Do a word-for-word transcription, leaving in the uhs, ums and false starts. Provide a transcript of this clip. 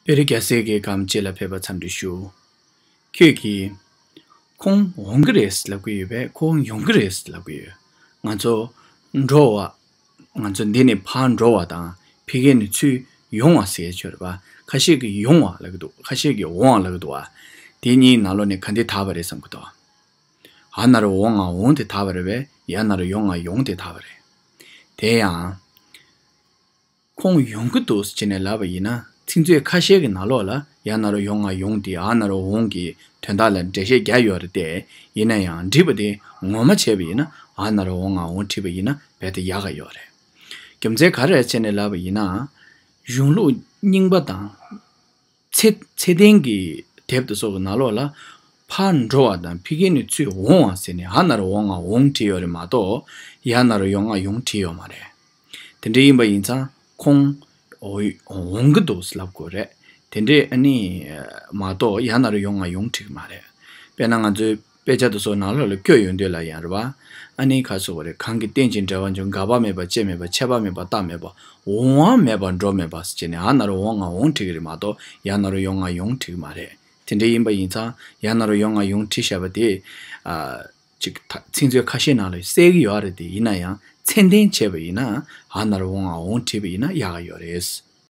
ཨེ་རི་རྒྱལ་སྲས་ཀྱི་གམ་ཅེ་ལ་ཕེབས་པ་འཚམས་འདྲི་ཞུ། ཁྱོད་ཀྱིས་ཁོང་འོང་གི་རེད་ལབ་ཀྱི་ཡོད་པས། ཁོང་ཡོང་གི་རེད་ལབ་ཀྱི་ཡོད། ང་ཚོ་འགྲོ་བ། ང་ཚོ་འདི་ནས་ཕར་འགྲོ་བ་དང་ཕ་གི་ནས་ཚུར་ཡོང་བ་ཟེར་ཆོག་རེད་པ། ཁ་ཤས་ཀྱིས་ཡོང་བ་ལབ་ཀྱི་འདུག་ཁ་ཤས་ཀྱིས་འོང་བ་ལབ་ཀྱི་འདུག་བ། དེ་གཉིས་ནང་ལོགས་ནས་ག་འདི་དག་པ་རེད་བསམ་གྱི་འདུག་ཨ་ན་རོ་འོང་ང་འོང་དེ་དག་པ་རེད་པས། ཡ་ན་རོ་ཡོང་ང་ཡོང་དེ་དག་པ་རེད། དེ་ཡང་ཁོང་ཡོང་གི་འདུག་ཟེར་ནས་ལབ་པ་ཡིན་ན། ཚིག་མཛོད་ཁ་ཤས་ཀྱི་ནང་ལོགས་ལ་ཡ་ན་རོ་ཡོང་ང་ཡོང་དེ་ཨ་ན་རོ་འོང་གི་དོན་དག་ལ་འགྲེལ་བཤད་རྒྱག་ཡོད་རེད་དེ། ཡིན་ན་ཡང་བྲིས་པ་དེ་ངོ་མ་བྱས་པ་ཡིན་ན། ཨ་ན་རོ་འོང་ང་འོང་བྲིས་པ་ཡིན་ན་རྦད་དེ་ཡག་ག་ཡོད་རེད། རྒྱུ་མཚན་ག་རེ་རེད་ཟེར་ནས་ལབ་པ་ཡིན་ན། གཞུང་ལུགས་རྙིང་པ་དང་། ཚད་ཚད་ལྡན་གྱི་དེབ་དེ་ཚོ་གི་ནང་ལོགས་ལ། ཕར་འགྲོ་བ་དང་ཕ་གི་ནས་ཚུར་འོང་བ་ཟེར་ནས་ཨ་ན་རོ་འོང་ང་འོང་བྲིས་ཡོད་རེད་མ་གཏོགས། ཡ་ན་རོ་ཡོང་ང་ཡོང་བྲིས་ཡོད་མ་རེད། དེ་འདྲ་ཡིན་པ་ཡིན་ཙང་ཁོང་འོ་འོང་གི་འདུག་ལབ་དགོས་རེད། དེ་འདྲས་ཨ་ནི་མ་གཏོགས་ཡ་ན་རོ་ཡོང་ང་ཡོང་བྲིས་གི་མ་རེད། དཔེར་ན་ང་ཚོའི་དཔེ་ཆ་དེ་ཚོ་ནང་ལོགས་ལ་བཀོད་ཡོང་དུས་ལ་ཡང་རེད་པ། ཨ་ནི་ག་ཟེར་དགོས་རེད། གང་གི་རྟེན་ཅིང་འབྲེལ་བར་འབྱུང་། འགག་པ་མེད་པ་སྐྱེ་མེད་པ། ཆད་པ་མེད་པ་རྟག་མེད་པ། འོང་བ་མེད་པ་འགྲོ་མེད་པ་ཟེར་བྱས་ནས་ཨ་ན་རོ་འོང་ང་འོང་བྲིས་གི་རེད་མ་གཏོགས་ཡ་ན་རོ་ཡོང་ང་ཡོང་བྲིས་གི་མ་རེད། དེ་འདྲ་ཡིན་པ་ཡིན་ཙང་ཡ་ན་རོ་ཡོང་ང་ཡོང་བྲིས་བཞག་པ་དེ། ཨ། ཅིག་ད་ཚིག་མཛོད་ཁ་ཤས་ནང་ལ་གསལ་གི་ཡོད་རེད་དེ། ཡིན་ན་ཡང་ཚད་ལྡན་བྱས་པ་ཡིན་ན་ཨ་ན་རོ་འོང་ང་འོང་བྲིས་པ་ཡིན་ན་ཡག་ག་ཡོད་རེད།